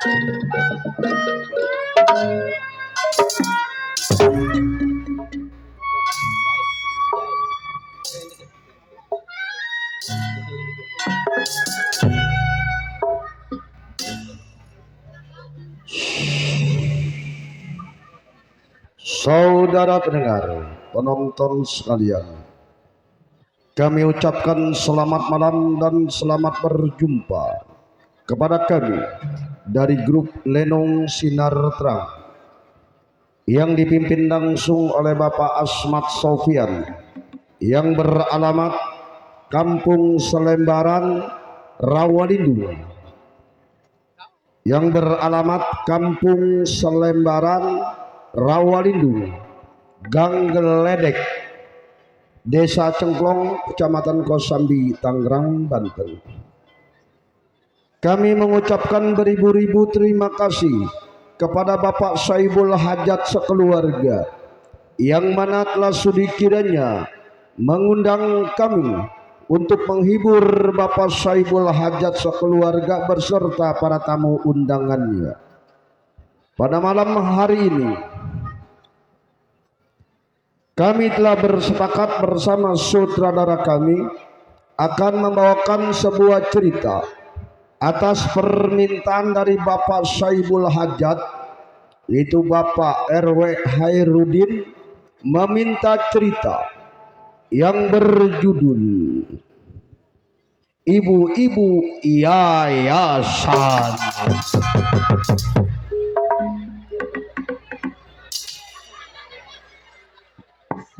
Saudara pendengar, penonton sekalian, kami ucapkan selamat malam dan selamat berjumpa kepada kami dari grup Lenong Sinar Terang yang dipimpin langsung oleh Bapak Asmat Sofian yang beralamat Kampung Selembaran, Rawalindung, yang beralamat Kampung Selembaran, Rawalindung, Gang Geledek, Desa Cengklong, Kecamatan Kosambi, Tangerang, Banten. Kami mengucapkan beribu-ribu terima kasih kepada Bapak Saibul Hajat sekeluarga yang mana telah sudi kiranya mengundang kami untuk menghibur Bapak Saibul Hajat sekeluarga beserta para tamu undangannya. Pada malam hari ini kami telah bersepakat bersama sutradara kami akan membawakan sebuah cerita atas permintaan dari Bapak Saibul Hajat, yaitu Bapak RW Hairudin, meminta cerita yang berjudul Ibu-Ibu Yayasan.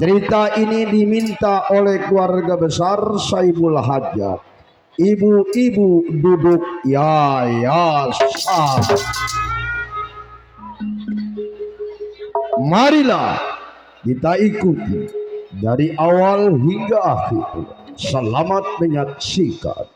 Cerita ini diminta oleh keluarga besar Saibul Hajat, Ibu-Ibu Duduk Yayasan. Marilah kita ikuti dari awal hingga akhir. Selamat menyaksikan.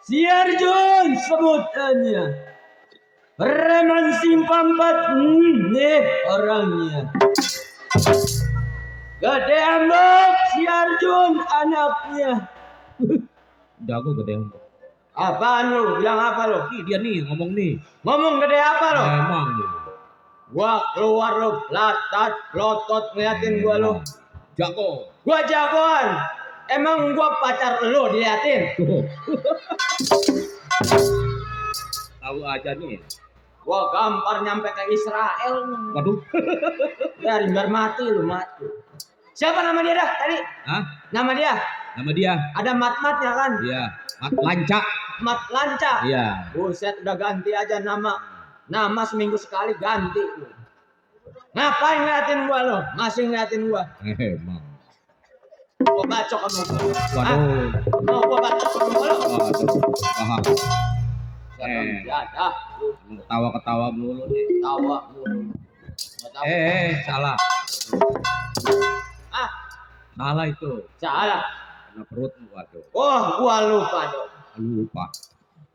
Si Arjun sebutannya preman simpang 4 nih orangnya. Gede ambek si Arjun anaknya. Jago gede ambek. Apaan lu? Bilang apa lu? Dia nih ngomong nih. Ngomong gede apa lu? Emang lu. Gua keluar lu latat lotot ngeliatin gua lu. Jago. Gua jagoan. Emang gua pacar lu diliatin? Tahu aja nih. Gua gampar nyampe ke Israel. Waduh. Biarin biar mati lu mati. Siapa nama dia dah tadi? Hah? Nama dia? Nama dia? Ada mat-matnya kan? Iya. Mat Lanca. Mat Lanca. Iya. Buset udah ganti aja nama. Nama seminggu sekali ganti lu. Ngapain ngeliatin gua lu? Masih ngeliatin gua. Emang. Gua bacok sama gua. Waduh. Mau gua bacok sama gua lu. Waduh. Paham. Ada. Ketawa-ketawa mulu nih. Tawa mulu. Salah. Salah itu. Salah. Kena perut waduh. Oh, gua lupa dong. Lupa.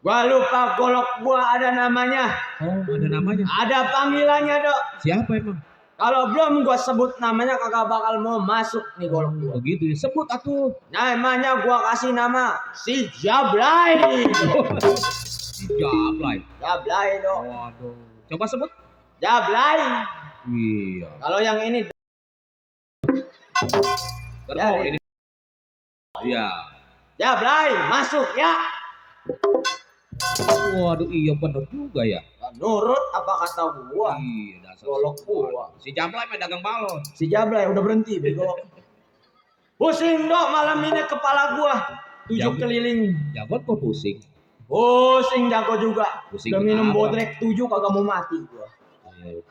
Gua lupa golok gua ada namanya. Oh, ada namanya. Ada panggilannya, Dok. Siapa emang? Kalau belum gua sebut namanya kagak bakal mau masuk nih golok gua. Begitu ya. Sebut atuh. Namanya gua kasih nama si Jablay. Jablay. Jablay, Dok. Waduh. Coba sebut. Jablay. Iya. Kalau yang ini Oh, ini. Iya. Jablay, masuk ya. Waduh, iya bener juga ya. nurut apa kata gua. Iya, dasar Golok gua. si Jablay mah dagang balon. Si Jablay udah berhenti bego. Pusing dok malam ini kepala gua. 7 Jago. keliling. Jagot kok pusing. Pusing jago juga. Pusing Udah minum kenapa? bodrek 7 kagak mau mati gua.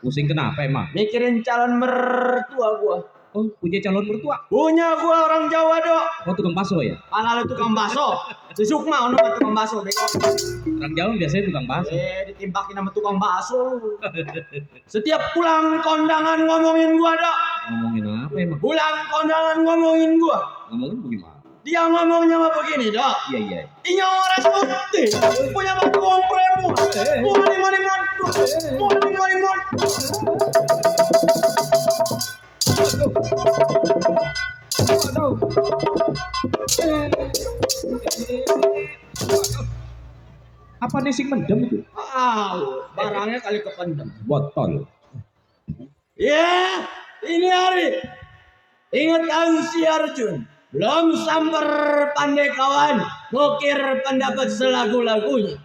Pusing kenapa emang? Mikirin calon mertua gua. Oh, punya calon mertua. Punya gua orang Jawa dok. Oh, tukang bakso ya? Mana lu tukang bakso? Si Sukma ono tukang bakso bego. Orang Jawa biasanya tukang bakso. Ditimpakin sama tukang bakso. Setiap pulang kondangan ngomongin gua dok. Ngomongin apa emang? Pulang kondangan ngomongin gua. Ngomongin bagaimana? Dia ngomongnya mah begini dok. Iya, iya. Inya orang putih punya batuang premu. Moni. Apa nih sing mendem itu? Barangnya kali kependem. Botol. Ya, ini hari. Ingat kan si Arjun. Belum samper pandai kawan. Ngukir pendapat selagu-lagunya.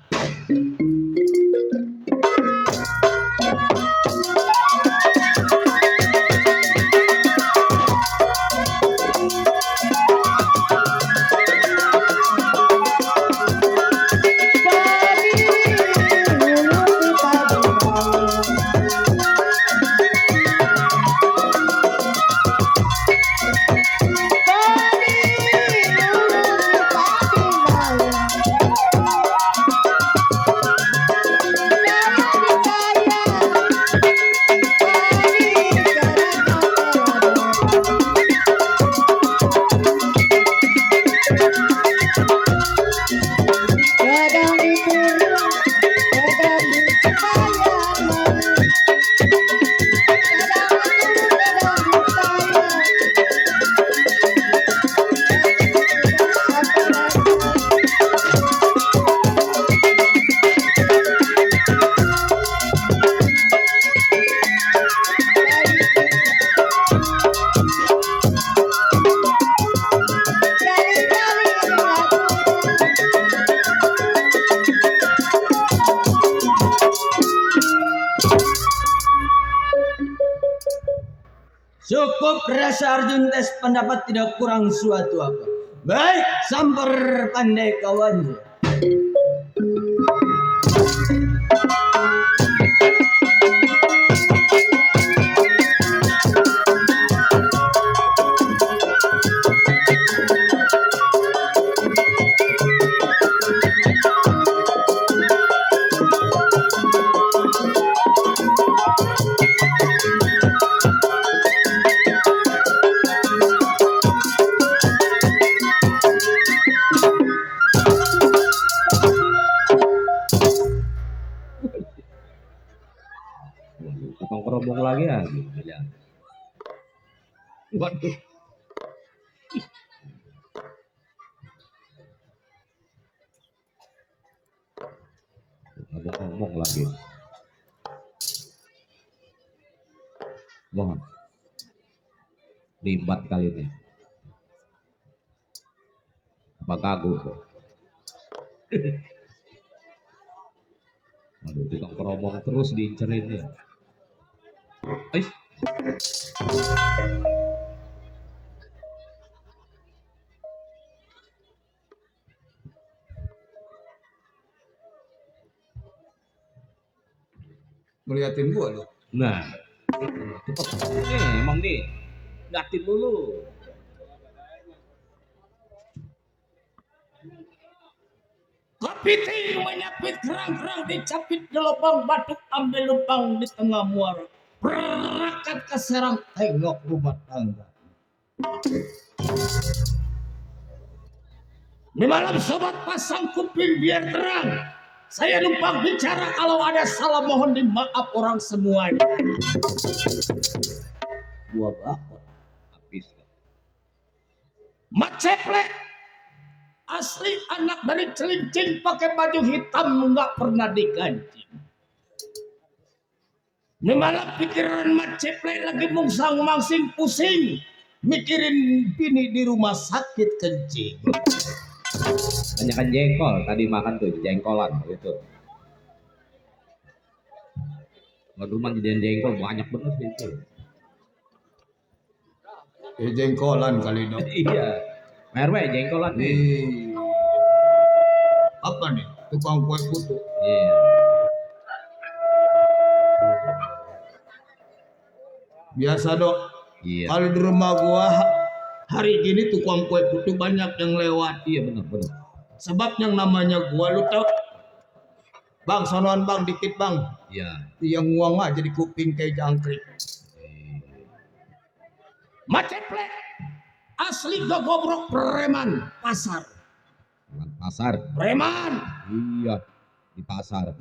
Cukup rasa Arjun tes pendapat tidak kurang suatu apa. Baik, samper pandai kawannya. Tukang kerobong lagi ya. Waduh. Ada ngomong lagi. Wah. Libat kali ini. Apa kagum? Aduh, tukang kerobong terus diincerin ya. Ais. Ngeliatin gua loh. Nah, emang nih, ngatin dulu. Kepiting menyapit kerang-kerang dicapit di lubang batu, ambil lubang di tengah muara. Berangkat ke Serang, tengok rumah tangga. Di malam sobat pasang kuping biar terang. Saya numpang bicara, kalau ada salah mohon dimaaf orang semuanya. Gua bakal Habis. Mat Ceplek asli anak dari Celincing, pakai baju hitam nggak pernah dikancing. Di malam pikiran Mat Ceplek lagi mungsang-mangsing pusing, mikirin bini di rumah sakit kencing. Banyakan jengkol tadi makan tuh, jengkolan gitu. Waduh, mang jadian jengkol banyak bener sih itu. Jengkolan kali dong. Iya. RW jengkolan nih. Apa nih? Tukang kue putu. Iya. Biasa dok. Iya. Kalau di rumah gua hari ini tukang kue putu banyak yang lewat. Iya benar. Sebab yang namanya gua lu tau. Bang, sonoan bang, dikit bang. Iya. Yang nguang aja di kuping kayak jangkrik. Maceplek. Asli gogobrok preman pasar. Pasar. Preman. Iya. Di pasar.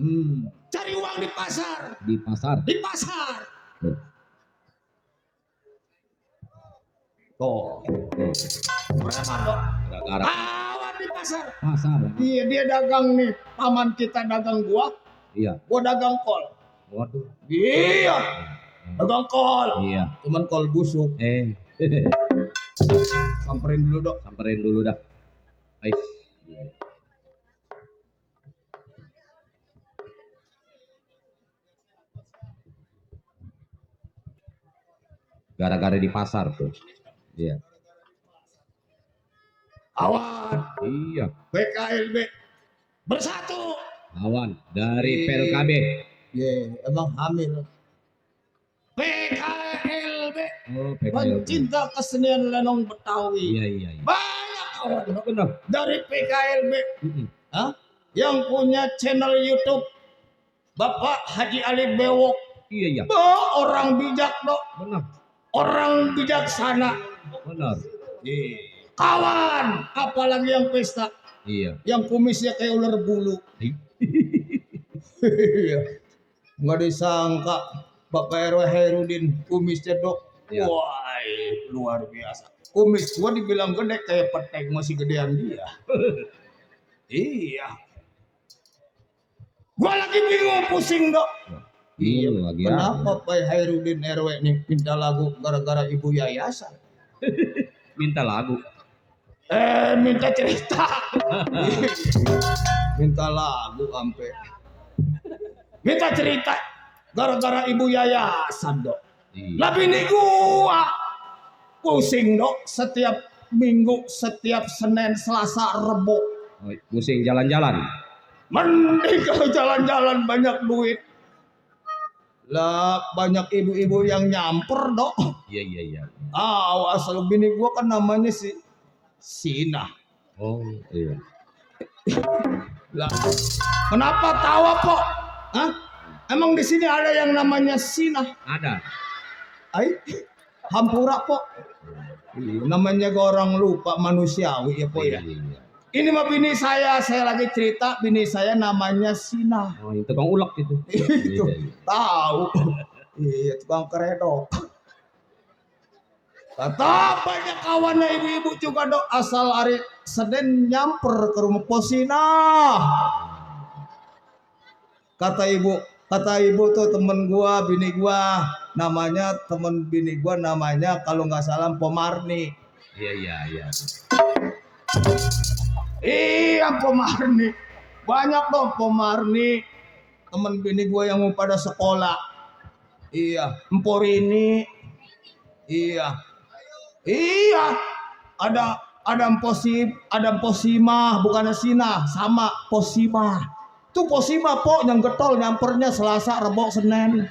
Cari uang di pasar. Di pasar. Di pasar. Tuh. Preman dok. Gara-gara Kawan di pasar. pasar. Iya dia dagang nih. Paman kita dagang gua. Iya. Gua dagang kol. Waduh. Iya. Dagang kol. Iya. Cuman kol busuk. Samperin dulu dok. Samperin dulu dah. Ais. Gara-gara di pasar tuh. Iya. Awan. Iya. PKLB bersatu. Awan dari PLKB. Emang hamil. PKLB. Oh, PKLB. Pencinta kesenian lenong Betawi. Iya. Banyak kawan dok. Benar. Dari PKLB. Yang punya channel YouTube Bapak Haji Ali Bewok. Iya. Orang bijak dok. Benar. Orang bijaksana. Benar. Kawan, apalagi yang pesta. Iya. Yang kumisnya kayak ular bulu. Iya. Nggak disangka Bapak RW Hairudin kumisnya dok. Iya. Wah, luar biasa. Kumis gua dibilang gede kayak petek masih gedean dia. Iya. Gua lagi bingung pusing dok. Iya lagi. Kenapa Pak Hairudin RW nih minta lagu gara-gara ibu yayasan? Minta lagu. Minta cerita. Minta lagu sampai. Minta cerita gara-gara ibu yayasan dok. Lah bini gua pusing dok setiap minggu, setiap Senin, Selasa, Rebo. Pusing jalan-jalan. Mending kalau jalan-jalan banyak duit. Lah banyak ibu-ibu yang nyamper dok. Iya. Asal bini gua kan namanya si Sina. Oh iya. Lah kenapa tawa kok? Emang di sini ada yang namanya Sina? Ada. Hampura kok. Namanya orang lupa manusiawi ya po ya. Iya. Ini mah bini saya lagi cerita bini saya namanya Sina. Oh itu tukang ulek itu. Itu Iya. tahu. Iya tukang keredok. Tetap banyak kawannya ibu-ibu juga dok asal hari Senin nyamper ke rumah Posina. Kata ibu tuh temen gua, bini gua namanya temen bini gua namanya kalau nggak salah Pomarni. Iya. Iya Pomarni. Banyak dong Pomarni. Temen bini gua yang mau pada sekolah. Iya, Emporini. Iya. Ada Posima, bukan Sina, sama Posima. Tuh Posima po yang getol nyampernya Selasa, Rebo, Senin.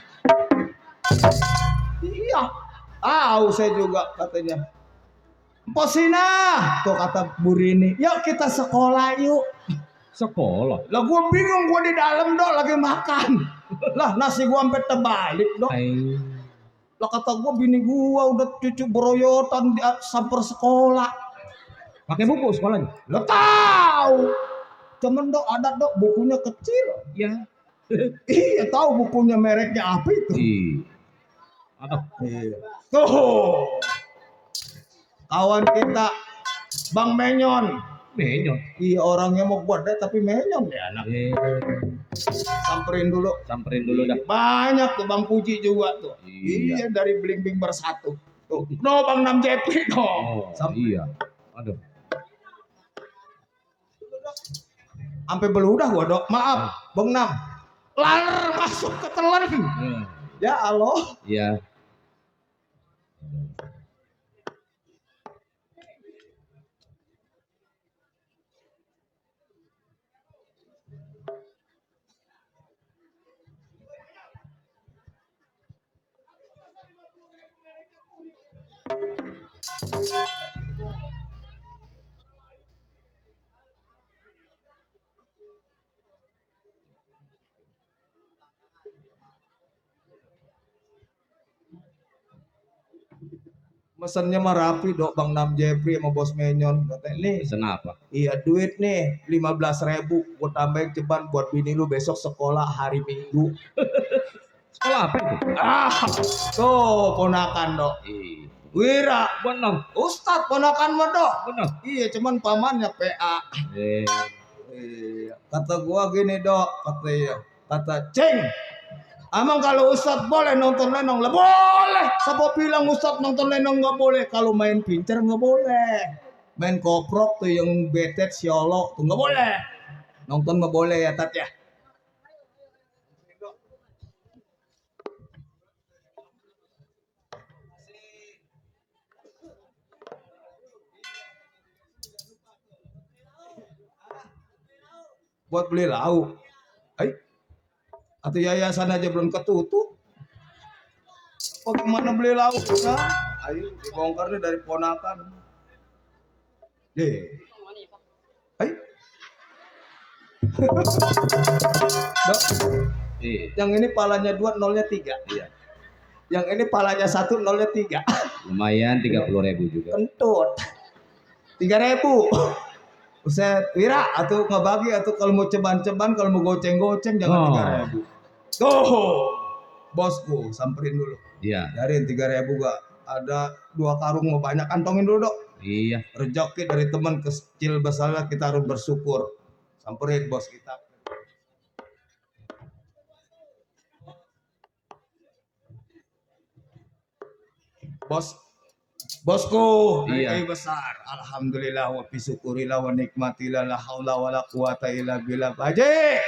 Iya. Tahu saya juga katanya. Posina, tuh kata Bu Rini, yuk kita sekolah yuk. Sekolah. Lah gua bingung, gua di dalam dok lagi makan. Lah nasi gua sampai terbalik dok. Lah kata gua bini gua udah cucu beroyotan samper sekolah. Pakai buku sekolahnya? Lo tahu. Cuman dok ada dok bukunya kecil. Iya. Iya tahu bukunya mereknya apa itu? Aduh. Iya. Tuh. Kawan kita Bang Menyon. Iya orangnya mau buat deh tapi menyon deh anak. Samperin dulu dah. Banyak tuh Bang Puji juga tuh. Iya dari Bling bersatu. Tuh. No Bang Nam Jepri no. Iya. Aduh. Sampai beludah gua dok. Maaf Bang Nam. laler masuk ke telan. Ya Allah. Iya. Mesennya mah rapi dok Bang Nam Jepri sama Bos Menyon. Kata nih, Pesen apa? iya duit nih 15.000 gue tambahin ceban buat bini lu besok sekolah hari Minggu. Sekolah apa itu? Tuh ponakan dok. Iya. Wira, Benar. Ustadz ponakan mah dok. Benar. Iya cuman pamannya PA. Iya. Kata gua gini dok, kata Ceng, emang kalau Ustadz boleh nonton lenong lah boleh. Siapa bilang Ustadz nonton lenong nggak boleh? Kalau main pincer nggak boleh. Main koprok tuh yang betet siolok tuh nggak boleh. Nonton nggak boleh ya Tat ya. Buat beli lauk. Atau yayasan aja belum ketutup. Bagaimana beli lauk? Nah, ayo dibongkar nih dari ponakan. Deh. Ayo. Dok, Iya. yang ini palanya 2, nolnya 3. Iya. Yang ini palanya 1, nolnya 3. Lumayan 30.000 juga. Kentut. 3.000. Buset, Wira, atau ngebagi, atau kalau mau ceban-ceban, kalau mau goceng-goceng jangan 3.000. Tuh, bosku, samperin dulu. Iya. Darin 3.000 gak? Ada 2 karung mau banyak, kantongin dulu dok. Iya. Rezeki dari teman kecil besarnya kita harus bersyukur. Samperin bos kita. Bosku, Iya. besar. Alhamdulillah wa bisyukurilah wa nikmatillah la haula wala quwata illa billah. Haji.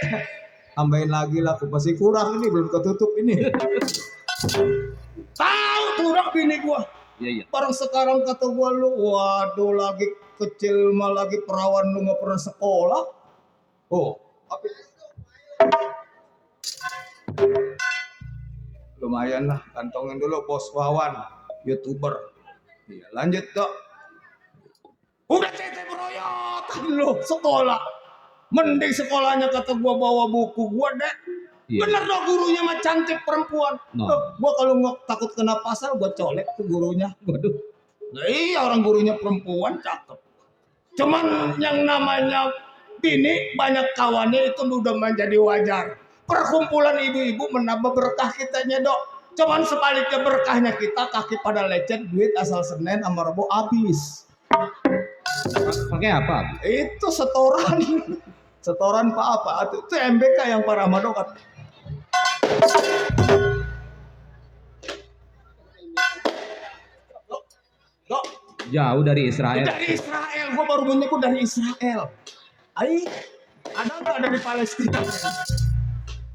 Tambahin lagi lah, aku masih kurang ini, belum ketutup ini. Tahu tuh dok bini gua. Iya. Barang sekarang kata gua lu, waduh lagi kecil mah lagi perawan lu nggak pernah sekolah. Oh, apa? Lumayan lah, kantongin dulu bos Wawan, YouTuber. Iya, lanjut dok. Udah cete beroyotan lu sekolah. Mending sekolahnya kata gua bawa buku gua deh. Iya. Bener dong gurunya mah cantik perempuan. No. Gua kalau nggak takut kena pasal gua colek tuh gurunya. Waduh. Nah, iya orang gurunya perempuan cakep. Cuman yang namanya bini banyak kawannya itu udah menjadi wajar. Perkumpulan ibu-ibu menambah berkah kitanya dok. Cuman sebaliknya berkahnya kita kaki pada lecet, duit asal Senin sama Rabu habis. Pakai apa? Itu setoran. Setoran pak apa? Itu MBK yang para madokat. Dok, Jauh dari Israel. dari Israel, gua baru menyebut dari Israel. Ai, ada nggak ada di Palestina?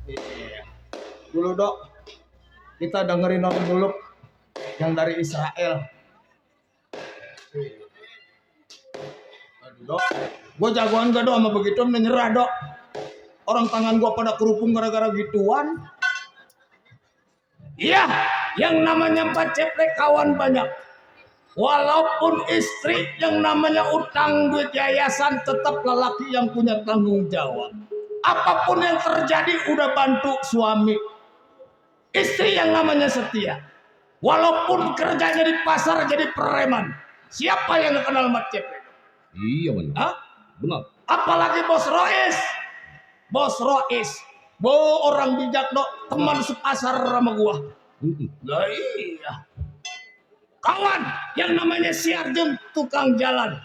Iya. Dulu dok, kita dengerin orang dulu yang dari Israel. Aduh dok, gua jagoan gak dok sama begitu menyerah dok. Orang tangan gua pada kerupung gara-gara gituan. Iya, yang namanya Pak Ceplek kawan banyak. Walaupun istri yang namanya utang duit yayasan tetap lelaki yang punya tanggung jawab. Apapun yang terjadi udah bantu suami. Istri yang namanya setia. Walaupun kerjanya di pasar jadi preman. Siapa yang gak kenal Mat Ceplek? Iya benar. Hah? Benar. Apalagi Bos Rois. Bos Rois. Orang bijak dok, teman sepasar sama gua. Lah iya. Kawan yang namanya si Arjun tukang jalan.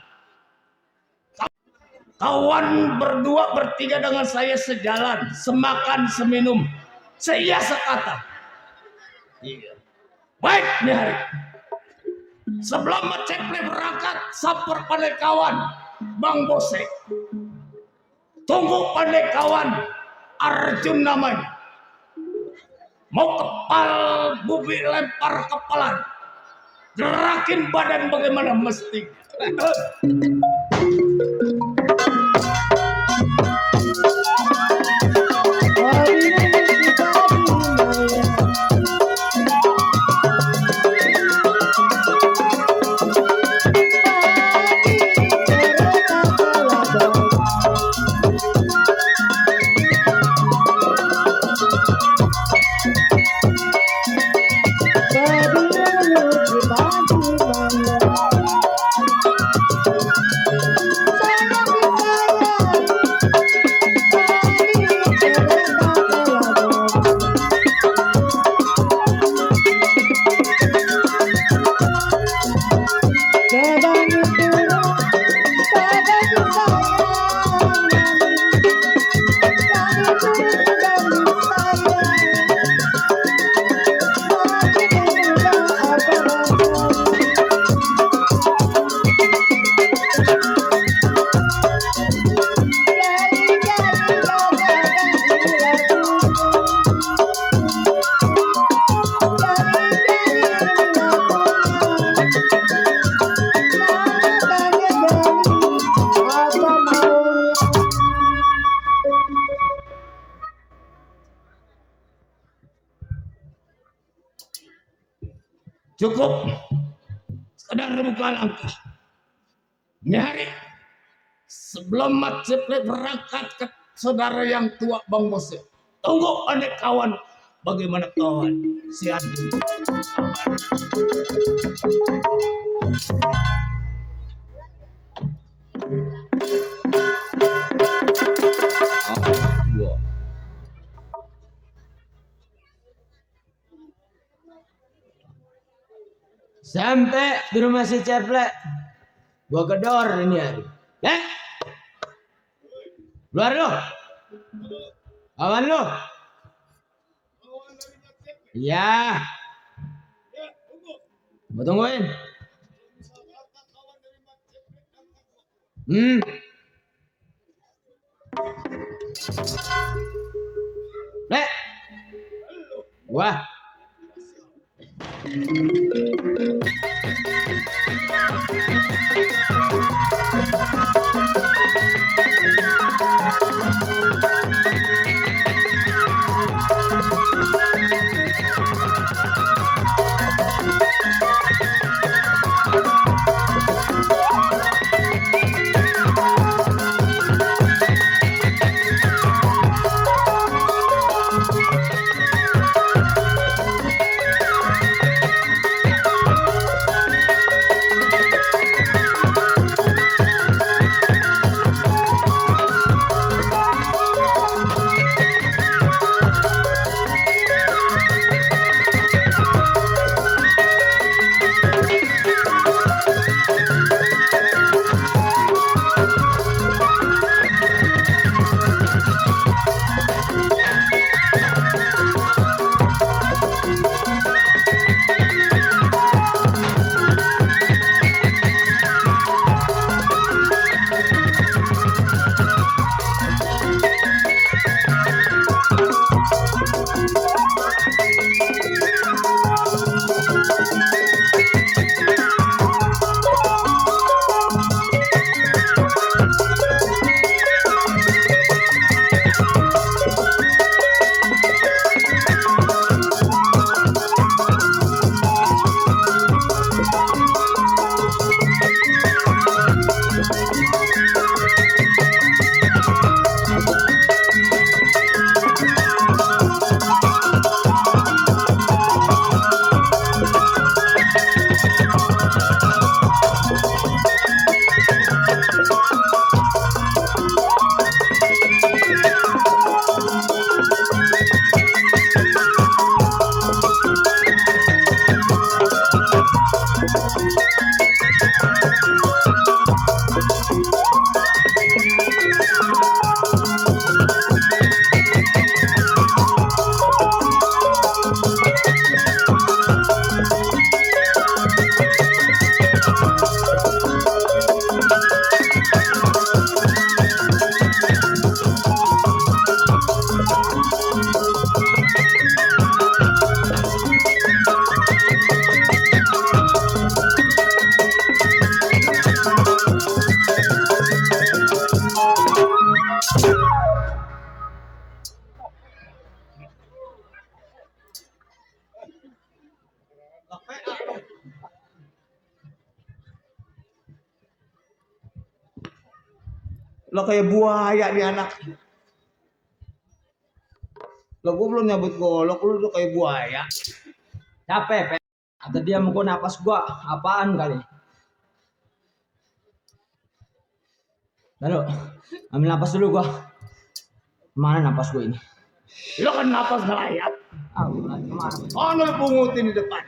Kawan berdua bertiga dengan saya sejalan, semakan seminum, seia sekata. Iya. Baik nih hari. Sebelum Mat Ceplek berangkat, saper pandai kawan, Bang Bose. Tunggu pandai kawan, Arjun namanya. Mau kepal bumi lempar kepalan. Gerakin badan bagaimana mesti. Cukup sekedar buka langkah nyari sebelum Mat Ciplek berangkat ke saudara yang tua Bang Bose. Tunggu adik kawan, bagaimana kawan si Adi. Sampai di rumah si Ciplek, gua gedor ini hari. Keluar lo, awan lo. Iya, gua tungguin. Wah. Lo kayak buaya nih anak. Lo gue belum nyabut golok, lu tuh kayak buaya. Capek, Pe. Atau dia mau napas gua apaan kali? Lalu, ambil napas dulu gua. Mana napas gua ini? Lo kan napas ngelayap. Ah, kemana? Oh, lo pungutin di depan.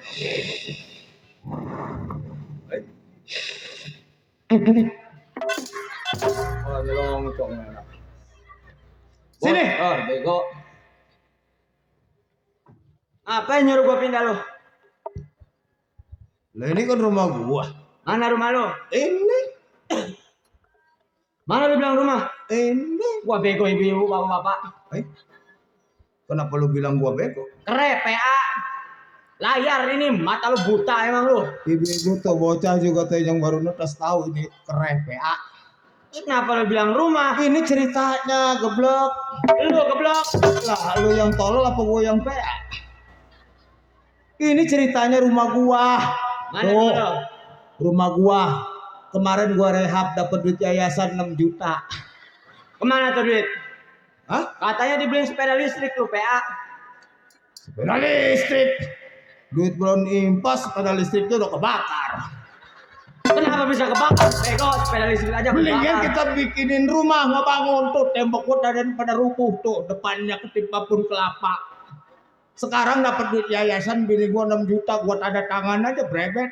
Oh, nyelong itu enak. Sini. Oh, bego. Apa yang nyuruh gua pindah lo? Lah ini kan rumah gua. Mana rumah lo? Ini. Mana lu bilang rumah? Ini. Gua bego ibu bapak-bapak. Kenapa lu bilang gua bego? Kere PA. Layar ini mata lu buta emang lu. Ibu-ibu tuh bocah juga tuh yang baru netes tahu ini keren PA. Kenapa lu bilang rumah? Ini ceritanya geblok. Lu geblok. Lah lu yang tolol apa gua yang PA? Ini ceritanya rumah gua. Mana Tuh, lu? rumah gua. Kemarin gua rehab dapat duit yayasan 6 juta. Kemana tuh duit? Hah? Katanya dibeliin sepeda listrik lu PA. Sepeda listrik. Duit belum impas, sepeda listriknya udah kebakar. Kenapa bisa kebakar? Bego, sepeda listrik aja Mendingan kebakar. kita bikinin rumah, ngebangun tuh tembok gua daripada rubuh tuh, depannya ketimpa pun kelapa. Sekarang dapat duit yayasan bini gua 6 juta, gua tanda tangan aja brebet.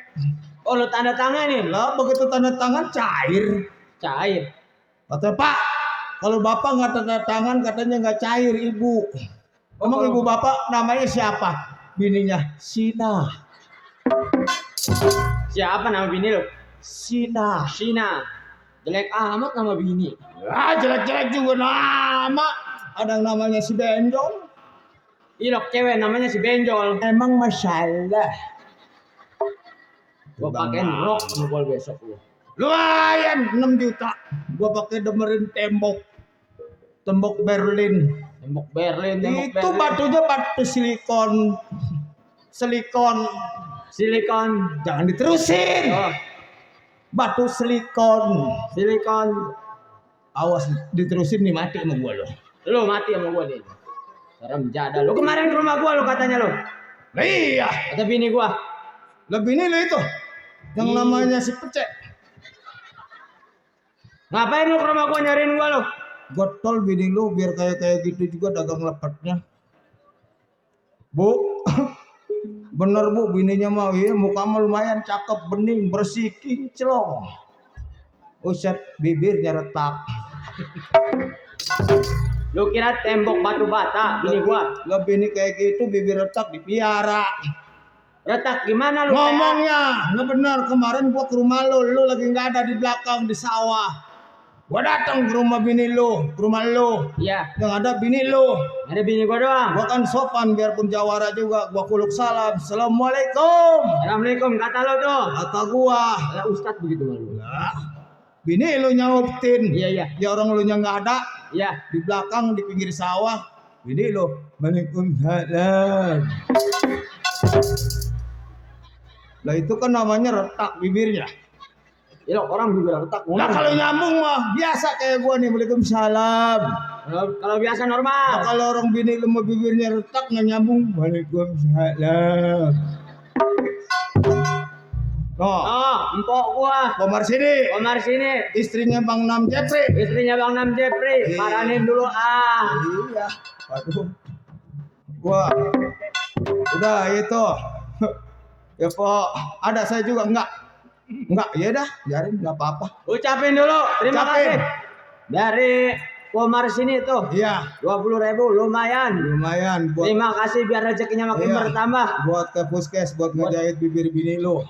Oh, lu tanda tangan nih. Lah begitu tanda tangan cair. Cair. Kata Pak, kalau bapak nggak tanda tangan katanya nggak cair ibu. Emang ibu bapak namanya siapa? Bininya Sina. Siapa nama bini lu? Sina. Sina. Jelek amat nama bini. Ah jelek-jelek juga nama. Ada yang namanya si Benjol. Ilok cewek namanya si Benjol. Emang masalah. Gua pakein rok mukul besok lu. Lumayan 6 juta. Gua pakai demerin tembok. Tembok Berlin. Tembok Berlin, tembok Itu Berlin. batunya batu silikon. Silikon. Silikon. Jangan diterusin. Oh, Batu silikon. silikon. Awas diterusin nih mati sama gua lo. Lu mati sama gua nih. Serem jada. Lu kemarin ke rumah gua lu katanya lu. Lah iya. Kata bini gua. Lebih ini lo itu. Yang namanya si Pecek. Ngapain lu ke rumah gua nyariin gua lu? Gotol bini lu biar kayak gitu juga dagang lepetnya. Bu. Bener bu bininya mah iya muka mah lumayan cakep bening bersih kinclong. Uset bibirnya retak. Lu kira tembok batu bata bini gua? Lebih ini kayak gitu bibir retak dipiara. Retak gimana lu? Ngomongnya nggak benar kemarin gua ke rumah lu lagi nggak ada di belakang di sawah. Gua datang ke rumah bini lu, ke rumah lu. Iya. Yang ada bini lu. Ada bini gua doang. Gua kan sopan biarpun jawara juga. Gua kuluk salam. Assalamualaikum. Assalamualaikum kata lu tuh. Kata gua. Ada ustad begitu malu. Lah, bini lu nyautin. Iya iya. Ya orang lu nya nggak ada. Iya. Di belakang di pinggir sawah. Bini lu. Waalaikumsalam. Lah itu kan namanya retak bibirnya. Ya orang juga retak. Lah kalau nyambung mah biasa kayak gua nih. Waalaikumsalam. Kalau biasa Nah, normal. kalau orang bini lu mau bibirnya retak nggak nyambung. Waalaikumsalam. Oh, empok gua. Komar sini. Komar sini. Istrinya Bang Nam Jepri. Istrinya Bang Nam Jepri. Paranin dulu ah. Iya. Waduh. Gua. Udah itu. Ya kok ada saya juga enggak. Enggak, ya dah, biarin enggak apa-apa. Ucapin dulu. Terima Ucapin. kasih. Dari Komar sini tuh. Iya, 20.000 lumayan. lumayan buat Terima kasih biar rezekinya makin Iya. bertambah. buat ke puskes buat ngejahit bibir bini lu.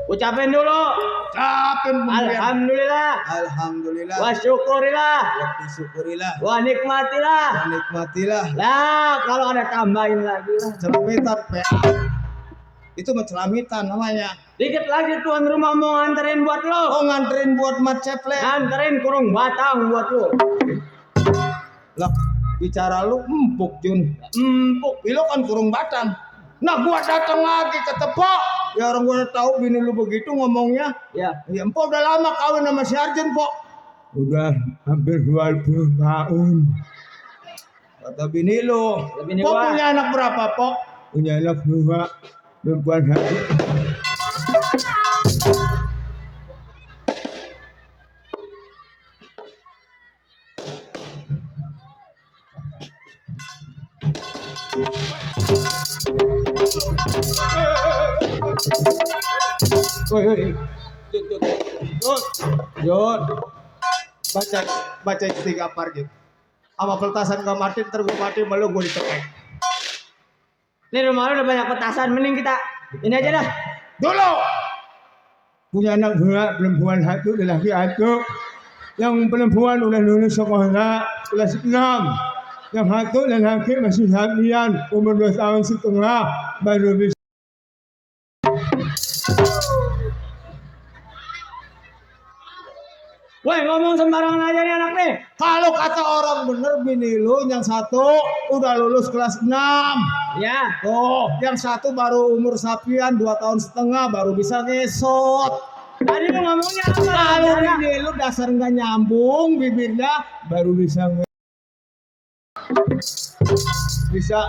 Ucapin dulu. Ucapin pemberian. Alhamdulillah. Alhamdulillah. Wa syukurillah. Wa syukurilah. Wa nikmatilah. Wa nikmatilah. Lah, kalau ada tambahin lagi lah. Celamitan PA. Itu mah celamitan namanya. Dikit lagi tuan rumah mau nganterin buat lo. Oh nganterin buat mat ceple. Nganterin kurung batang buat lo. Lah bicara lu empuk Jun. Empuk. Lo kan kurung batang. Nah gua datang lagi ke tepok. Ya orang gue tahu bini lu begitu ngomongnya. Ya. Ya empok udah lama kawin sama si Arjen, Pok. Udah hampir 20 tahun. Kata bini lu. Bini Pok gua. punya anak berapa, Pok? Punya anak 2, perempuan 1. Woi. Jod. Baca istighfar gitu. Sama peltasan gak mati, ntar gue mati malu gue ditekek. Ini rumah lu udah banyak petasan, mending kita ini aja dah. Dulu. Punya anak 2, perempuan 1, lelaki 1. Yang perempuan udah lulus sekolah kelas 6. Yang 1 lelaki masih latihan, umur 2 tahun setengah baru bisa. Woi, ngomong sembarangan aja nih anak nih. Kalau kata orang bener bini lu yang 1 udah lulus kelas 6. Ya. Tuh, yang 1 baru umur sapian 2 tahun setengah baru bisa ngesot. Tadi lu ngomongnya apa? Kalau Anak. bini lu dasar nggak nyambung bibirnya Baru bisa bisa.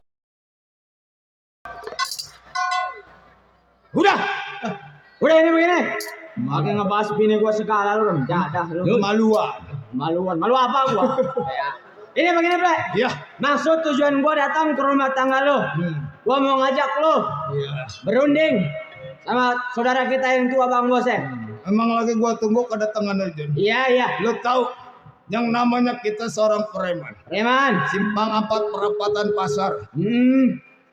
Udah. Udah ini begini. Makin ngebahas bini gua segala lu dah lu. Kemaluan. Maluan. Malu apa gua? Ya. Ini begini, Bre. Iya. Maksud tujuan gua datang ke rumah tangga lu. Gua mau ngajak lu Iya. berunding sama saudara kita yang tua Bang Bose. Emang lagi gua tunggu kedatangan aja. Iya, iya. Lu tahu yang namanya kita seorang preman. Preman. Simpang 4 perapatan pasar.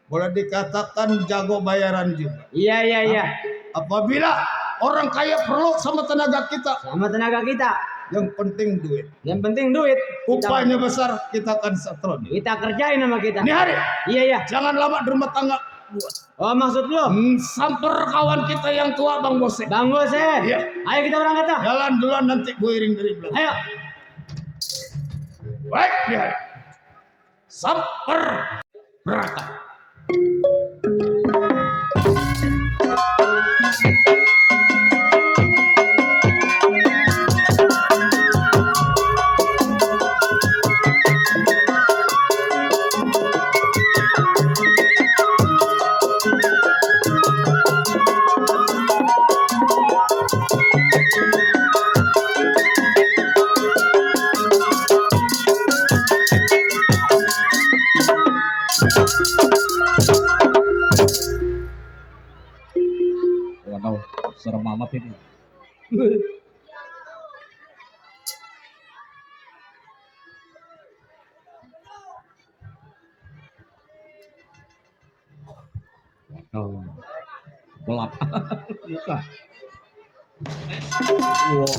Boleh dikatakan jago bayaran juga. Iya, iya, iya. Apabila orang kaya perlu sama tenaga kita, Sama tenaga kita. yang penting duit. Yang penting duit. Upahnya besar, kita akan setron. Kita kerjain sama kita. Ini hari, Iya, iya. jangan lama di rumah tangga. Oh, maksud lu? Samper kawan kita yang tua Bang Bose. Bang Bose. Iya. Ayo kita berangkat dah. Jalan duluan nanti gue iring dari belakang. Ayo. Baik, di hari. Samper berangkat. Waduh, serem amat ini. Waduh, gelap. Muka. Wow,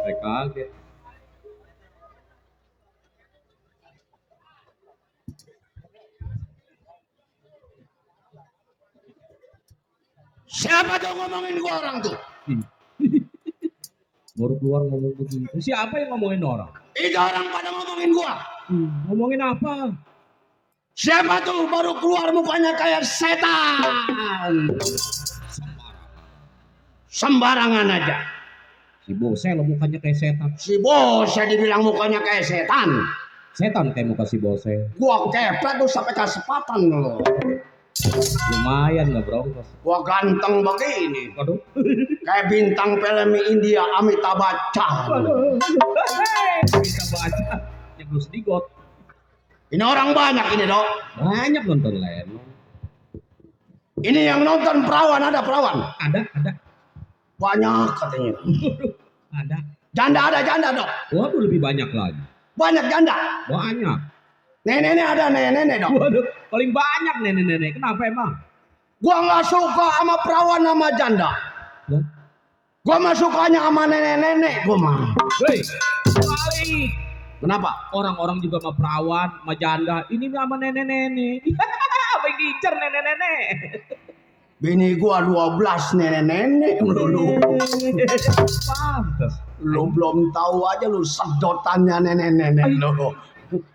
saya kaget. Siapa tuh ngomongin gua orang tuh? Baru keluar ngomong begitu. Siapa yang ngomongin orang? Itu orang pada ngomongin gua. Ngomongin apa? Siapa tuh baru keluar mukanya kayak setan? Sembarangan aja. Si Bose lo mukanya kayak setan. Si bos saya dibilang mukanya kayak setan. Setan kayak muka si Bose. Gua kepret tuh sampai kasepatan lo. Lumayan nggak broncos. Gua ganteng begini. Waduh. Kayak bintang film India Amitabh Bachchan. Bisa baca. Yang belum sedigot. Ini orang banyak ini dok. Banyak nonton Leno. Ini yang nonton perawan, ada perawan. Ada. Banyak katanya. Ada. Janda ada janda dok. Waduh lebih banyak lagi. Banyak janda. Banyak. Nenek ada nenek dok. Waduh, paling banyak nenek-nenek. Kenapa emang? Gua nggak suka sama perawan sama janda. Lah? Gua mah sukanya sama nenek-nenek gua mah. Hei, balik. Kenapa? Orang-orang juga sama perawan, sama janda. Ini sama nenek-nenek. Apa yang diincar nenek-nenek? Bini gua 12 nenek-nenek melulu. Pantes. Lu belum tahu aja lu sedotannya nenek-nenek lu.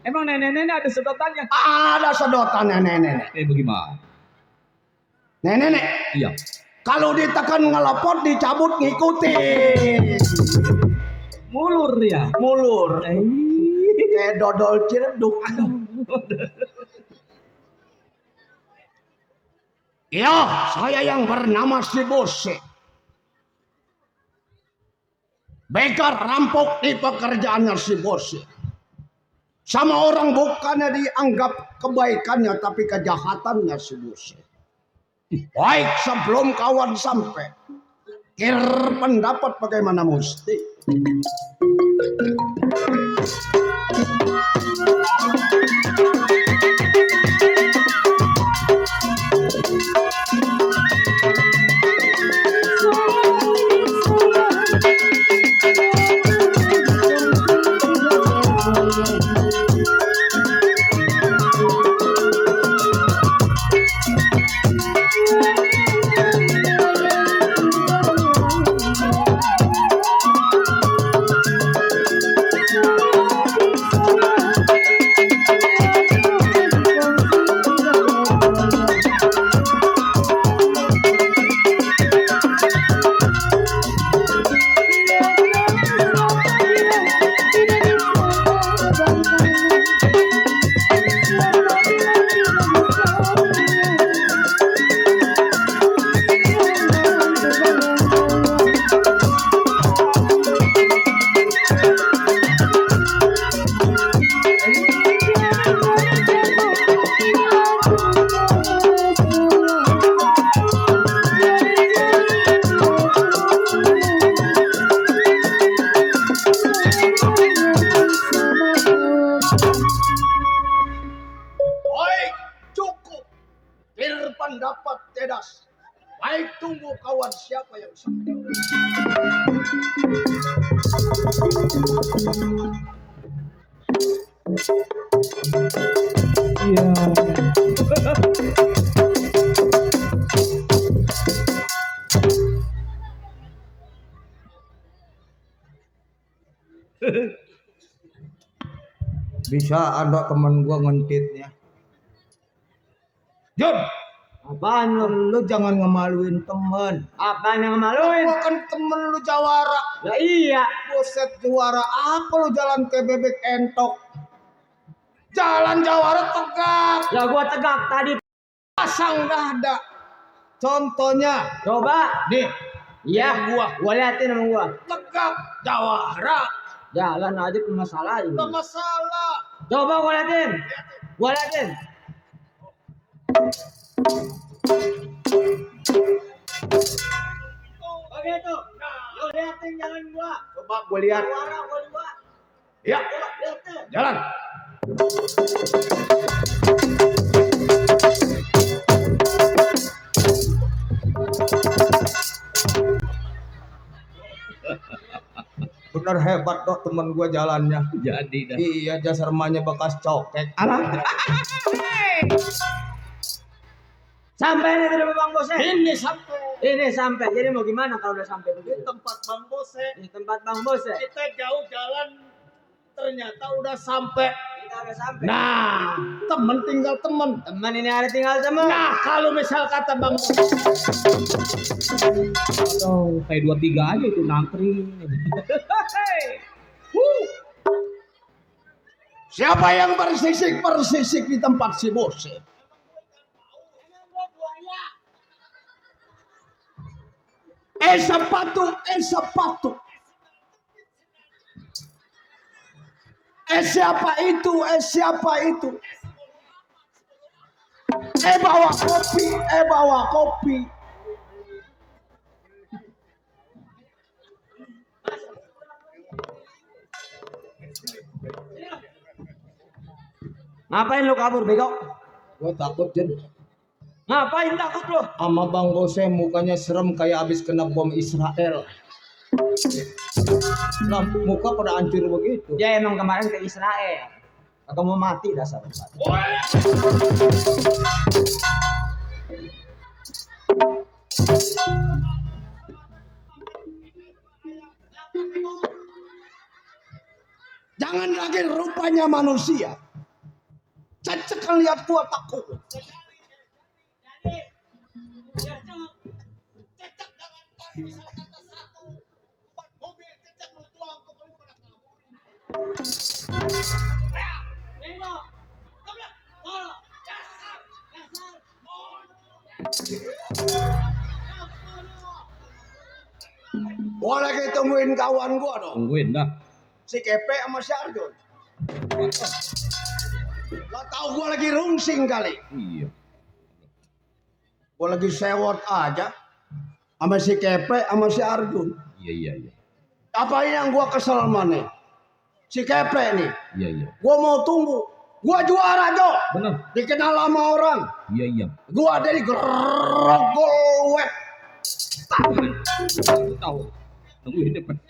Emang nenek-nenek ada sedotannya? Ada sedotannya nenek-nenek. Bagaimana? Nenek-nenek Iya. Kalau ditekan ngelapot dicabut ngikuti. Mulur ya. Mulur. Kayak dodol ciledug. Ya, saya yang bernama si Bose. Begal rampok di pekerjaannya si Bose. Sama orang bukannya dianggap kebaikannya tapi kejahatannya si Bose. Baik sebelum kawan sampai. Kir pendapat bagaimana mesti. Pendapat tedas. Baik, tunggu kawan siapa yang sampai. Bisa ada teman gua ngentitnya. Jun, Apaan lu jangan ngemaluin temen. Apaan yang ngemaluin? gua kan temen lu jawara. Ya iya. Buset juara, apa lu jalan ke bebek entok? Jalan jawara tegak, Lah gua tegak tadi. pasang dada. Contohnya, Coba. nih, Iya. Gua liatin sama gua. tegak jawara, Jalan aja punya masalah ini. nggak masalah. Coba gua liatin. Gua liatin. Oke tuh. Lu liatin jalan gua. Coba gue lihat. Suara gua dua. Ya, Liatin. jalan. Bener hebat dok temen gua jalannya. Jadi dah. Iya jasarmanya bekas cokek. Alah. Sampai nih ke Bang Bose. Ini sampai Ini sampai. Jadi mau gimana kalau udah sampai di begitu? tempat Bang Bose. Di tempat Bang Bose. Kita jauh jalan, ternyata udah sampai. Kita udah sampai. Nah, temen tinggal temen. Teman ini ada tinggal semua. Nah, kalau misal kata Bang Bose, Aduh, kayak 2-3 aja itu nangkring. siapa yang bersisik di tempat si Bose? Sepatu. Siapa itu? Siapa itu? Bawa kopi. Ngapain lu kabur, bego? Gua takut Jen. Ngapain takut lu? Sama Bang Bose mukanya serem kayak abis kena bom Israel. Nah, muka pada hancur begitu. Dia emang kemarin ke Israel. Kagak mau mati dasar. Jangan lagi rupanya manusia. Cacekan lihat gua takut. Gua lagi tungguin kawan gua dong. Tungguin dah. Si Kepe sama si Arjun. Lo tau gua lagi rungsing kali. Iya. Gua lagi sewot aja. Sama si Kepe sama si Arjun. Iya. Apa yang gua kesel mana? Si Kepe nih. Iya. Gua mau tunggu. Gua juara Jo. Benar. Dikenal sama orang. Iya. Gua dari Grogol Web. Tahu. Tungguin depan.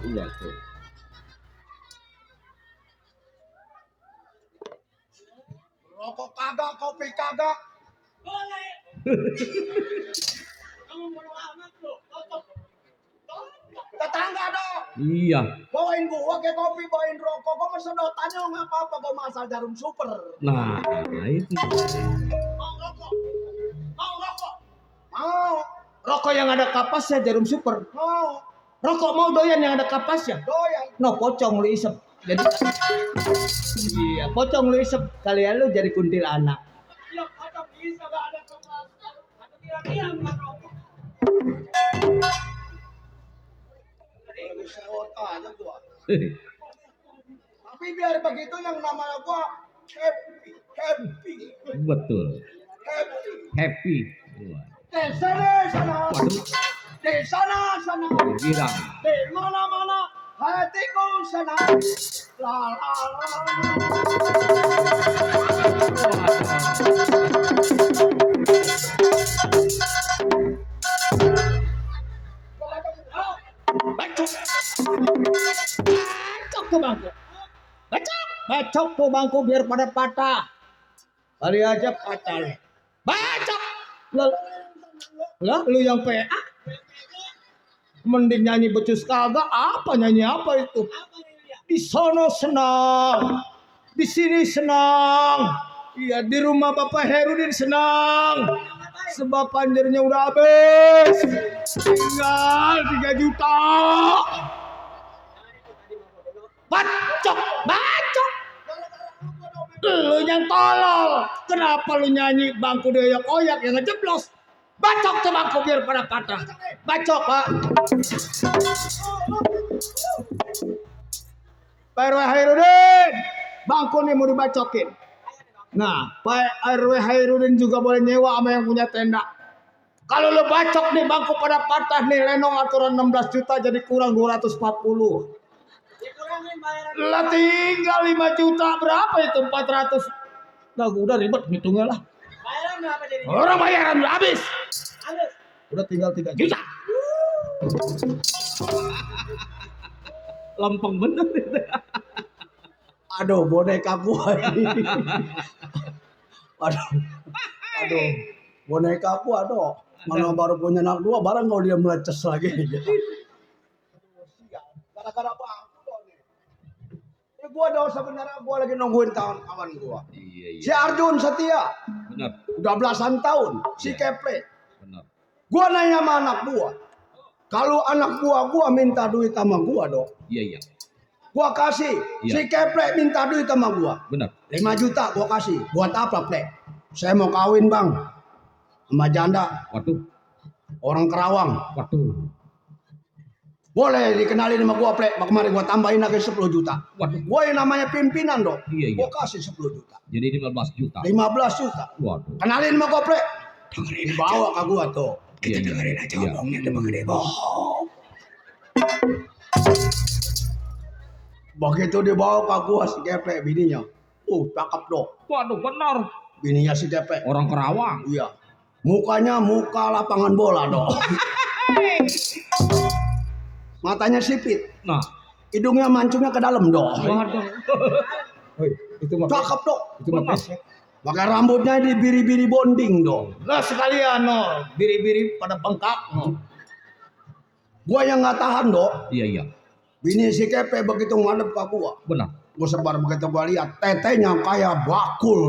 Iya tuh. Rokok kagak, kopi kagak. Tetangga dong. Iya. Bawain gua ke kopi, bawain rokok. Gua sedotannya nggak apa-apa. Gua masak jarum super. Nah, itu. Mau rokok? Mau. Rokok yang ada kapasnya jarum super. Mau. Rokok mau doyan yang ada kapasnya. Doyan. No pocong lu isep. Jadi iya, pocong lu isep. Kalian lu jadi kuntilanak. Ya kadang bisa gak ada kepasnya. Atau kira-kira nggak rokok. Lagi sewot aja gua. Tapi biar begitu yang namanya gua happy. Betul. Happy. Di sana. Waduh. Di sana. Girang. Di mana-mana hatiku senang. La la la. Bacok tuh bangku. Bacok tuh bangku biar pada patah. Kali aja patah. Bacok. Lah lu yang PA. Mending nyanyi becus kagak, apa nyanyi apa itu? Di sono senang, di sini senang. Iya, di rumah Bapak Herudin senang. Sebab panjernya udah habis. Tinggal 3 juta. Bacok. Lu yang tolol. Kenapa lu nyanyi bangku doyak-oyak yang ngejeblos? Bacok tuh bangku biar pada patah. Bacok, Pak. Pak RW Hairudin, bangku nih mau dibacokin. Nah, Pak RW Hairudin juga boleh nyewa sama yang punya tenda. Kalau lu bacok nih bangku pada patah nih, lenong aturan 16 juta jadi kurang 240. Lah tinggal 5 juta berapa itu 400. Nah, udah ribet hitungnya lah. Bayaran berapa jadi? Orang bayaran udah habis. Habis. Udah tinggal 3 juta. Lempeng bener. Aduh, boneka gua ini. Aduh, boneka gua aduh. Mana baru punya anak 2, barang kalau dia meleces lagi. Gara-gara bangku nih. Ini gua dong sebenarnya gua lagi nungguin kawan gua. Iya. Si Arjun setia. Benar. Udah belasan tahun. Si Iya. Keple. Benar. Gua nanya sama anak gua. Kalau anak gua minta duit sama gua dong. Iya. Gua kasih. Iya. Si Keple minta duit sama gua. Benar. 5 juta gua kasih. Buat apa, Plek? Saya mau kawin, Bang. Sama janda. Waduh. Orang Kerawang. Waduh. Boleh dikenalin sama gua, Plek. Kemarin gua tambahin lagi 10 juta. Waduh. Gua yang namanya pimpinan dong. Iya. Gua kasih 10 juta. Jadi 15 juta. 15 juta. Waduh. Kenalin sama gua, Plek. Dibawa ke gua tuh. Kita dengerin aja ngomongnya Demang Gede. Begitu dibawa ke gua si Kepe bininya. Cakep dong. Waduh, benar. Bininya si Kepe. Orang Kerawang. Iya. Mukanya muka lapangan bola dong. Matanya sipit. Nah, Hidungnya mancungnya ke dalam dong. waduh. Itu mah Cakep dong. itu mah pesek. Pakai rambutnya dibiri-biri bonding dong. Lah sekalian no, biri-biri pada bengkak no. Gua yang nggak tahan dong. Iya. Bini si Kepe begitu ngadep ke gua. Benar. Gue sebar begitu gue lihat tetenya kayak bakul.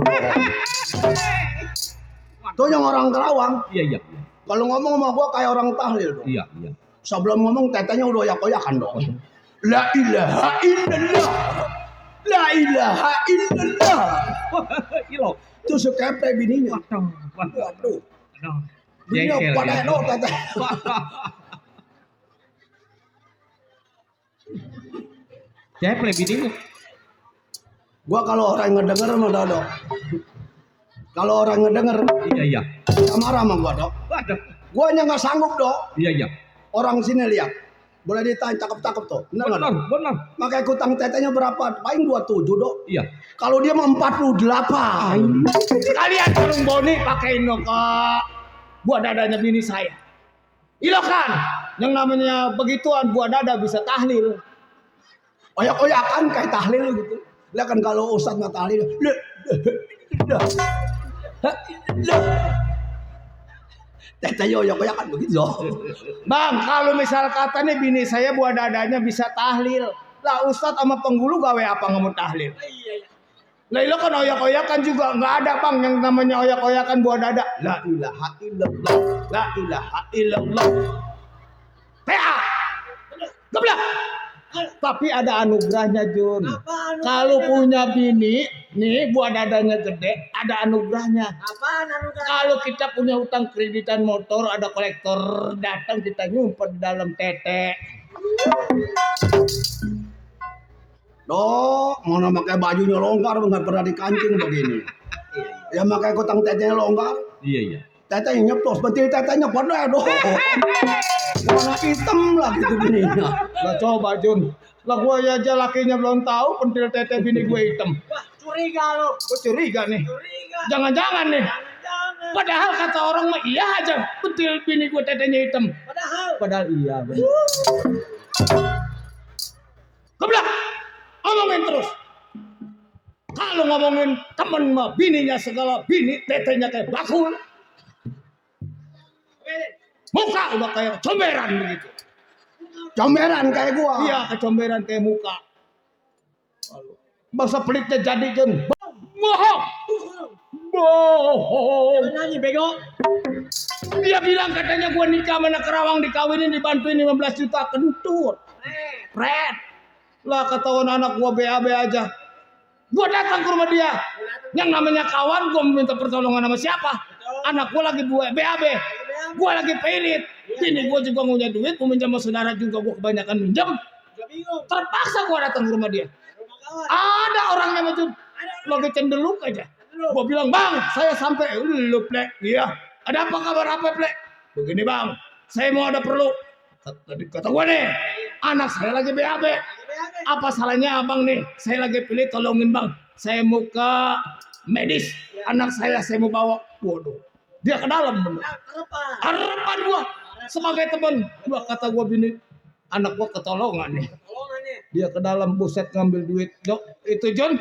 Tuh yang orang Kerawang. Iya. Kalau ngomong sama gue kayak orang tahlil dong. Iya. Sebelum ngomong tetenya udah oyak-oyakan dong. La ilaha illallah. La ilaha illallah. Ilo. Itu sekepe bininya. Waduh. Bininya Jengkel, pada ya. no teteh. Ceple bininya. Gua kalau orang ngedenger mah Dodo. Kalau orang ngedenger Iya. bisa marah sama gua, Dok. Waduh. Gua nya nggak sanggup, Dok. Iya. Orang sini lihat. Boleh ditanya cakep-cakep tuh. Bener nggak, Dok? Benar. Makanya kutang tetenya berapa? Paling 27, Dok. Iya. Kalau dia mah 48. Sekalian sarung boni pakein lo ke buah dadanya bini saya. Ilokan, yang namanya begituan buah dada bisa tahlil. Oyak-oyakan kayak tahlil gitu. Lihat kan kalau ustadz nggak tahlil. Tetenya oyak-oyakan begitu, Dok. Bang, kalau misal kata nih bini saya buah dadanya bisa tahlil. Lah Ustadz sama penggulu gawe apa nggak mau tahlil? Lah lo kan oyak-oyakan juga nggak ada bang yang namanya oyak-oyakan buah dada. La ilaha illallah. La ilaha illallah. PA. Goblok. Tapi ada anugerahnya Jun. Kalau punya bini, nih buah dadanya gede, ada anugerahnya. Apaan anugerah? Kalau kita punya utang kreditan motor, ada kolektor datang kita nyumpet di dalam tete. Dok, mana pakai bajunya longgar nggak pernah dikancing begini. Ya makanya kutang tetenya longgar. Iya. Tetenya nyeplos, betul tetenya pada dong. Warna hitam lah gitu bininya. Lah coba Jun, lah gua aja lakinya belum tahu pentil tete bini gue hitam. Wah, curiga lo. Gue curiga nih. Curiga. Jangan-jangan nih. Jangan. Padahal kata orang mah iya aja pentil bini gue tetenya hitam. Padahal iya. Goblok. Ngomongin terus. Kalau ngomongin temen mah bininya segala bini tetenya kayak bakul. Muka udah kayak comberan begitu. Comberan kayak gua. Iya, kecomberan kayak muka. Bangsa pelitnya jadi Jun. Bohong. Nyanyi bego. Dia bilang katanya gua nikah sama anak Kerawang dikawinin dibantuin 15 juta kentut. Fred. Lah ketahuan anak gua BAB aja. Gua datang ke rumah dia. Yang namanya kawan gua minta pertolongan sama siapa? Anak gua lagi BAB. Gua lagi pelit. Ini gua juga punya duit, mau minjam sama saudara juga gua kebanyakan minjam. Terpaksa gua datang ke rumah dia. Ada orangnya macam lagi cendeluk aja. Gua bilang, "Bang, saya sampai lu Plek." Iya. Ada apa kabar apa, Plek? Begini, Bang. Saya mau ada perlu. Kata gua nih, anak saya lagi BAB. Apa salahnya Abang nih? Saya lagi pilih tolongin, Bang. Saya mau ke medis. Anak saya mau bawa. Waduh. Dia ke dalam bener. Harapan gua sebagai teman. Gua kata gua bini, anak gua ketolongan nih. Dia ke dalam buset ngambil duit. Dok, itu John.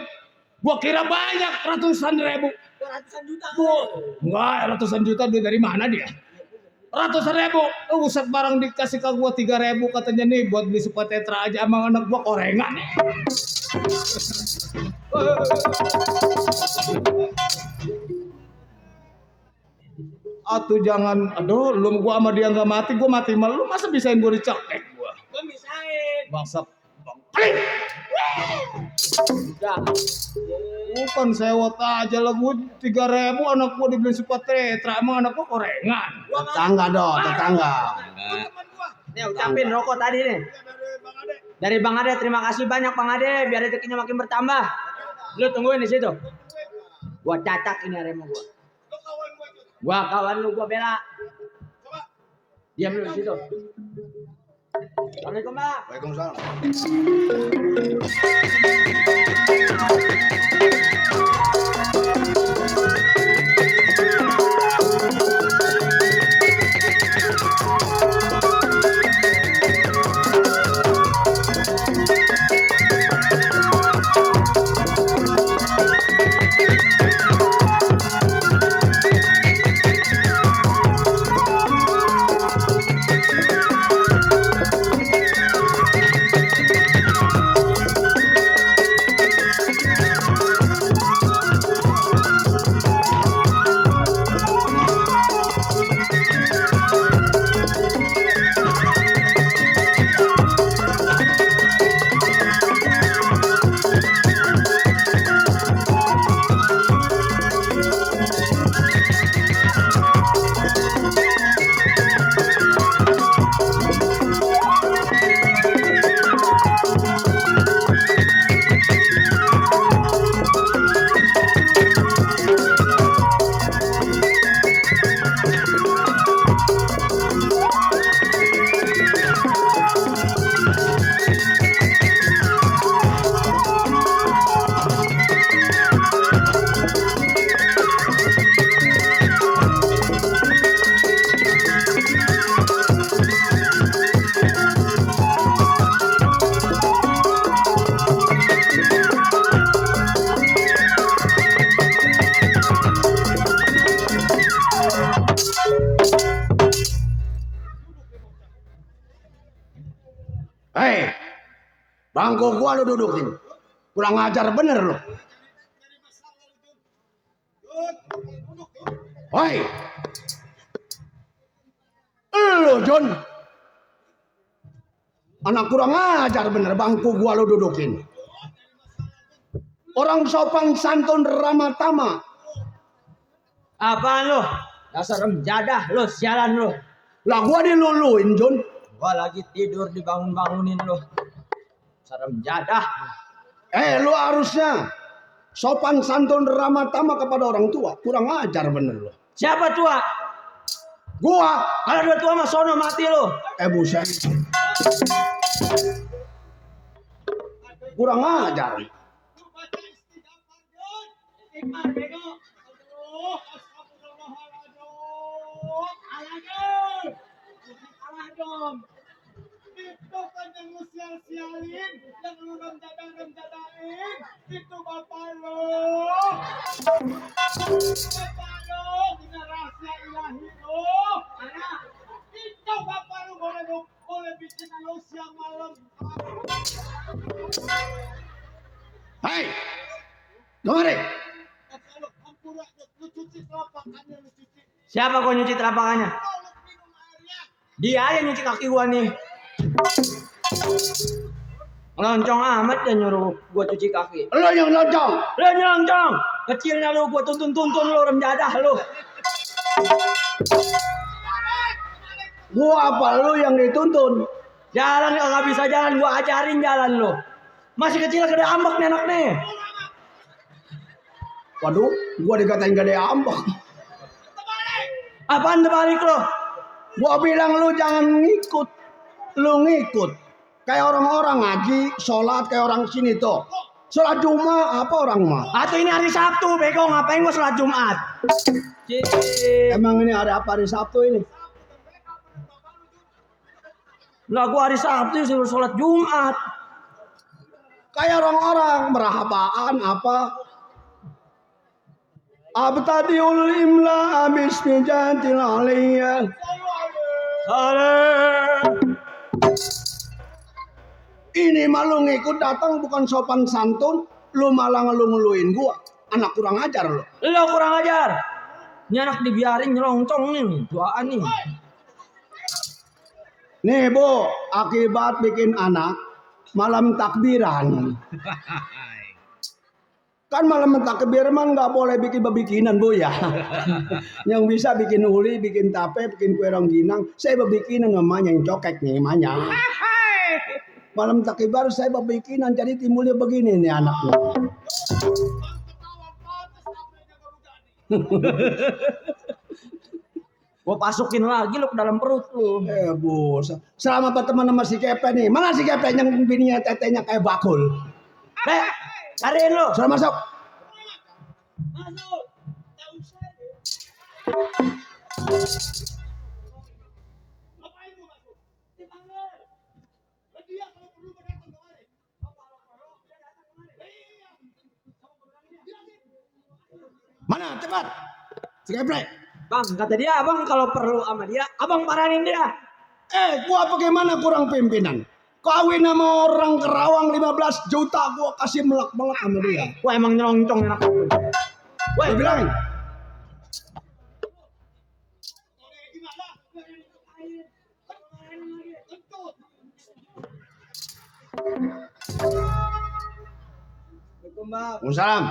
Gua kira banyak ratusan ribu. Ratusan juta. Enggak, ratusan juta duit dari mana dia? Ratusan ribu. Buset barang dikasih ke gua 3.000 katanya nih buat beli Super Tetra aja sama anak gua korengan. Atuh jangan, aduh, lu gua sama dia nggak mati, gua mati malu, masa bisain gua dicekek gua? Gua misain. Bangsa pelit. Bukan sewot aja lah gua 3.000 anak gua dibeli Super Tetra, emang anak gua korengan. Tetangga, Dok, tetangga. Nih ucapin rokok tadi nih. Dari Bang Ade, terima kasih banyak Bang Ade, biar rezekinya makin bertambah. Lu tungguin di situ. Gua cacat ini harimau gua. Gua kawan lu, gua bela. Diam lu di situ. Assalamualaikum, Bang. Waalaikumsalam. Hei, bangku gua lu dudukin. Kurang ajar bener lu. Hei, lu John. Anak kurang ajar bener, bangku gua lu dudukin. Orang sopan santun ramah tamah. Apaan lu? Dasar remjadah lu, sialan lu. Lah gua diluluin John. Gua lagi tidur dibangun-bangunin lu. Serem jadah. Lu harusnya sopan santun ramah tamah kepada orang tua. Kurang ajar bener lu. Siapa tua? Gua. Kalau udah tua mah sono mati lu. Buset. Kurang ajar. Itu kan yang lu sial-sialin, yang lu remjadain, itu bapak lo. Bapak lo, punya rahasia ilahi lo. Itu bapak lo boleh bikin lo siang malam. Hei, dengerin. Kalau ampura, lu cuci telapakannya, lu cuci. Siapa kau nyuci telapakannya? Dia yang nyuci kaki gua nih. Loncong amat dia nyuruh gua cuci kaki. Lo yang loncong. Lu nyelonjong. Kecilnya lu gua tuntun lu remjadah lu. Gua apa lu yang dituntun? Jalan kagak bisa jalan, gua ajarin jalan lu. Masih kecil gede ambek nih anak nih. Waduh, gua dikatain gede ambek. Apaan terbalik lu? Gua bilang lu jangan ngikut. Lu ngikut. Kayak orang-orang ngaji, sholat kayak orang sini tuh. Sholat Jumat apa orang mah? Atau ini hari Sabtu, bego ngapain gua sholat Jumat? Emang ini ada apa hari Sabtu ini? Lah gua hari Sabtu suruh sholat Jumat. Kayak orang-orang merahabaan apa? Abtadiul imla bismi jantil aliyah. Ini malu ngikut datang bukan sopan santun, lu malah ngeluin gua. Anak kurang ajar lu. Lo kurang ajar. Ini anak dibiarin nyelongcong nih, duaan nih. Nih Bu, akibat bikin anak malam takbiran. Kan malam takbiran nggak boleh bikin bebikinan Bu ya. Yang bisa bikin uli, bikin tape, bikin kue rongginang. Saya bebikinan namanya yang cokek nih namanya. Malam takbir saya bebikinan jadi timbulnya begini nih anaknya. Gua pasukin lagi lu ke dalam perut lu. Bu, selama berteman sama si Kepe nih. Mana si Kepe yang bininya tetenya kayak bakul? Cariin lu. Sudah masuk. Mana cepat? Si Kepe. Bang, kata dia abang kalau perlu sama dia, abang paranin dia. Gua bagaimana kurang pimpinan? Kawin sama orang Kerawang 15 juta gua kasih melak-melak sama dia. Wah emang nyelongcong enak. Wah, bilangin. Waalaikumsalam.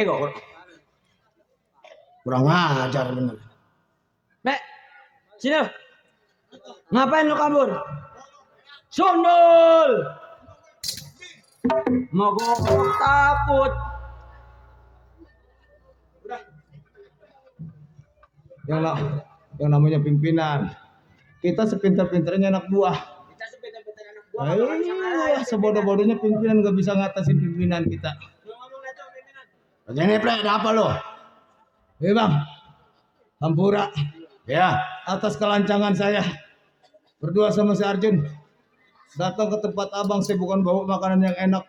kok. Kurang ajar bener. Nek, sini. Ngapain lu kabur? Sundul. Mogok takut. Yang namanya pimpinan. Kita sepintar-pintarnya anak buah. Kita sepeda-peda anak buah. Sebodoh-bodohnya pimpinan nggak bisa ngatasin pimpinan kita. Begini plek, ada apa lo? Bang, hampura Ya, atas kelancangan saya berdua sama si Arjun datang ke tempat abang. Saya bukan bawa makanan yang enak,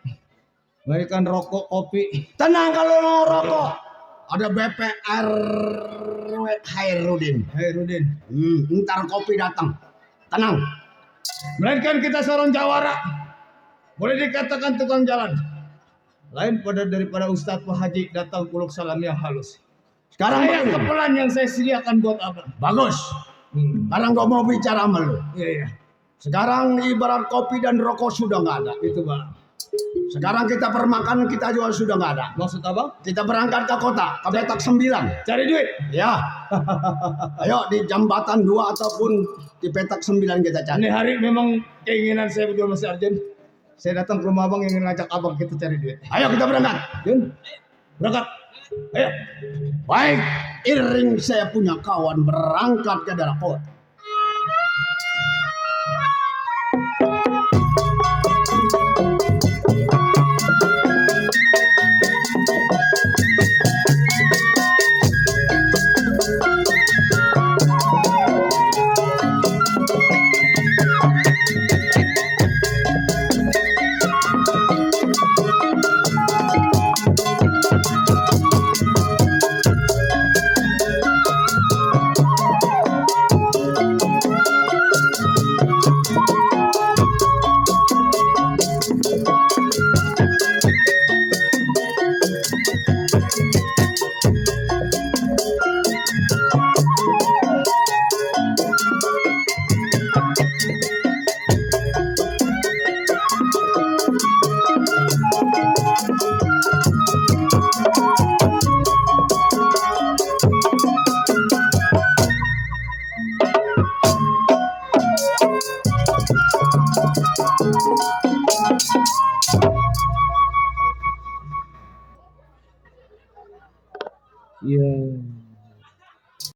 melainkan rokok, kopi. tenang kalau lo rokok. Ada BPR Hairudin. Hei Rudin, Ntar kopi datang. Tenang. melainkan kita seorang jawara, boleh dikatakan tukang jalan. Lain daripada Ustadz Pak Haji datang puluk salam yang halus. Sekarang Saya begini. kepelan yang saya sediakan buat abang. Bagus. Sekarang gua mau bicara sama lu. Iya. Sekarang ibarat kopi dan rokok sudah nggak ada. Itu bang. Sekarang kita permakanan kita juga sudah nggak ada. Maksud abang? Kita berangkat ke kota, ke petak 9. Cari duit. Ya. Ayo di jambatan 2 ataupun di petak 9 kita cari. Ini hari memang keinginan saya berdua sama si Arjun. Saya datang ke rumah abang ingin ngajak abang kita cari duit. Ayo kita berangkat. Jun, berangkat. Ayo. Baik, iring saya punya kawan berangkat ke daerah kota.